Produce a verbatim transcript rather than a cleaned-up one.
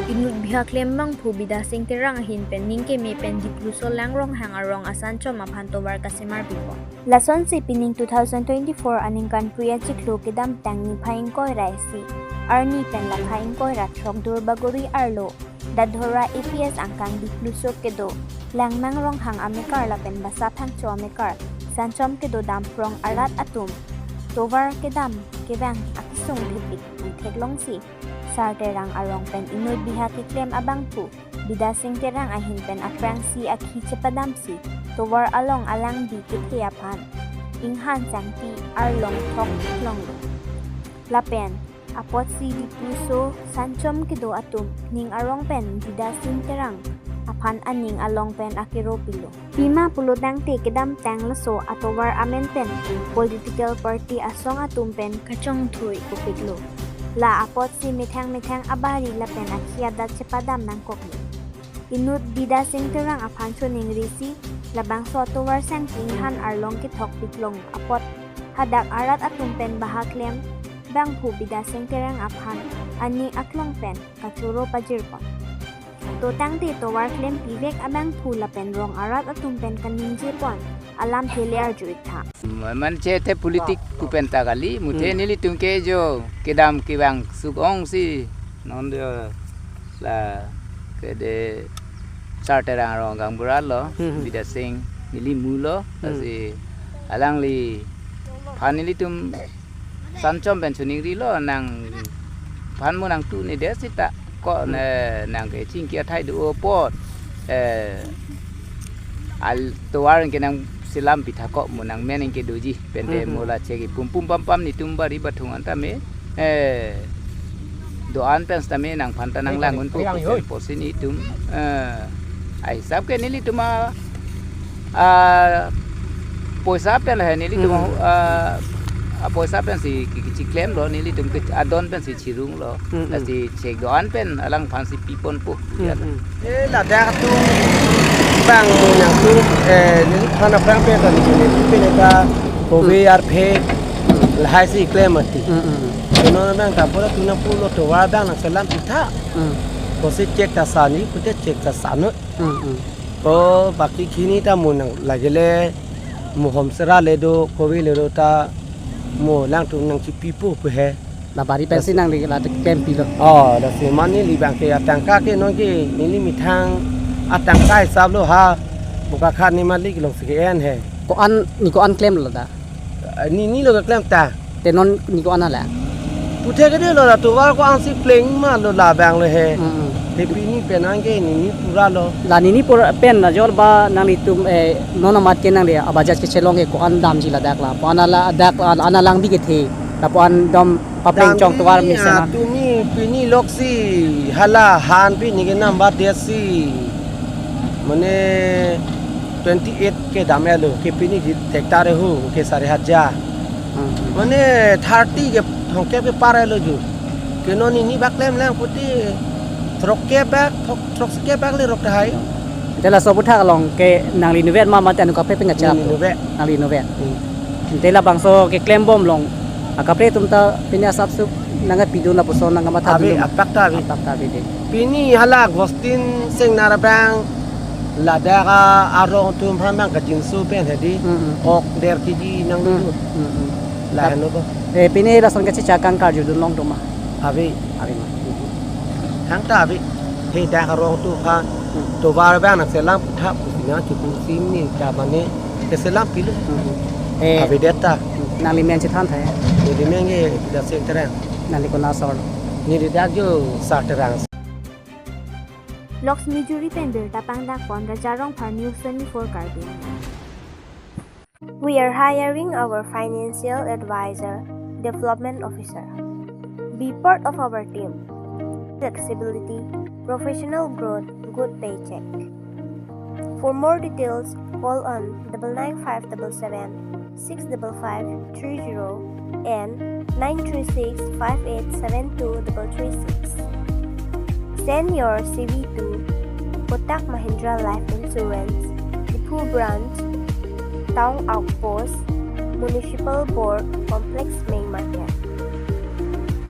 Inut bihak klem abangphu Bidya Sing Terang ahin pen ning keme pen Dipluso Lang Ronghang arong asanchom aphan tovar kasemar pipo. Lasonsi pining two thousand twenty-four aningkan Phre achiklo kedamtang niphai ingkoi ra isi arni pen lakha ingkoi ra throk Duarbagori arlo Dadhora A P S angkang Dipluso kedo Langmang Ronghang amekar lapen Basa Phangcho amekar sanchom kedo Damprong arat atum tovar kedam kevang akesung thepik theklongsi Sar Terang arong pen inut bihak keklem abangphu Bidya Sing Terang ahin pen aphrangsi akhi chepadamsi tovar along alangdi kethe aphan inghan changti arlong thok longlo. Lapen apotsi Dipluso sanchom kedo atum ning arong pen Bidya Sing Terang aphan aning along pen akero pilo. Pima pulo tangte kedamtang laso atovar amen pen political party asong atum pen kachongthui kopiklo. La apotsi methang methang abari lapen akhi adak chepadam nangkoklo. Inut Bidya Sing Terang aphan choningrisi labangso atovar sangti inghan arlong kethok piklong apot hadak arat atum pen bihak klem abangphu Bidya Sing Terang aphan aning aklong pen kachoro pajirpon. To tangte tovar klem pivek abangphu lapen rong arat atum pen kaningjepon alamthe le arju-ik tha. Manche the politik pu pen ta kali, muthe Hmm. nelitum ke jo kedam kevang suk ongsi non jo la kede Sar Terang arong gaonbura lo, Hmm. Bidya Sing neli mu lo, Hmm. lasi alangliphan nelitum sanchom pen choningrilo nangphan mo nangtu ne det seta ko Hmm. ne nang kechingki athai do apot, eh, al tovar ke nangselam pitha ko mo nangmen ke doji pente Hmm. mo la cheki pum pum pam pam netum bari bathung an tame, eh, do-an pen tame nangphan ta nanglang unpo Yang pusi yoi. pusi netum, eh, ahisap ke nelitum a, a, poisa pen he nelitum Hmm. a, a, poisa pensi ke, kechiklemlo, nelitum ke adon pensi chirunglo. Hmm, hmm. Lasi chek do-an pen alangphansi piponpo. Hmm, Ya. hmm. Eh, ladak atum bang nangtum, eh, neliphan aphrang pen ta neli pen ta kove Hmm. arphe Hmm. lahai si klem mati. Hmm, hmm. Kono bang ta pura tuna pulo tovar bang nangselam pitha. Hmm. Kosi chek ta sani, pute chek ta sanu. Hmm, hmm. Ko baki khini ta mo nang lagile mo homsera le do, kove le do ta mo langtum nangchipipo pu he. La bari pensi nang le la klem pilo. Oh, lasi mane neli bang ke atangka ke non ke neli methang atangka hisap lo ha. Buka khan ni malik long si ke en he. Ko-an, ne ko-an klemlo da? Eh, ne, ne lo keklem ta. Te non ne ko-an hala? Puthe ke de lo la tovar ko-ansi pleng ma lo la bang lo he. Mm, mm. Te pini pen an ke ne, ne pura lo. La ne, ne pura pen la jol ba nanglitum, eh, non amat ke nang le abajaj kechelong ke ko-an damji ladak la. Ko-an la dak la, ana lang bi kethe. La ko-an dom papleng chong tovar Damji, mesen ah, na. Tumi pini loksi hala han pini ke number desi. Mane twenty eight ke dam elo, ke pini di tektar hu ke sari hajar. Hmm. Mane thirty ke thongkep ke par elo ju. Ke non ne, ne bak klem lang pute throkkep bak, thok, throkkep bak le rok tahai. Te laso aputhak along ke nangli inutvet ma mate anut kaprek pen kachap? Neli inutvet. Nangli inutvet. Hmm. Te labangso keklem bom along akaprek atum ta pini asap sup nangpidun lapuson nangkamatha Ave, dun ma? Apak ta ave. Apak ta ave de. Pini hala Agustin Singnar abang ladak arong atum aphan bang kajinso pen hedi. Mm, mm. Ok der kg nang Mm, dulu. Mm, mm. Lahen lo ko. Eh, pini lason kachechak kang karjudun long do ma? Ave. Ave ma. Hang ta ave. He dak arong atum aphan. Mm. Tovar bang nangselam puthap pusi nangchikung sim ne ta mane keselam pilo. Mm, mm. Eh, Ave det ta. Nangli men chethan tha ya? Neli men ke Bidya Sing Terang. Nangli konat asor? Neli dak jo Sar Terang. Loksmi Juri pen birta pangdakpon Raja Rongphar News twenty-four Karbi Anglong. We are hiring our financial advisor, development officer. Be part of our team. Flexibility, professional growth, good paycheck. For more details, call on double nine five double seven six double five three zero and nine three six five eight seven two double three six. Send your C V to Kotak Mahindra Life Insurance, Diphu Branch, Town Outpost, Municipal Board Complex, Main Market.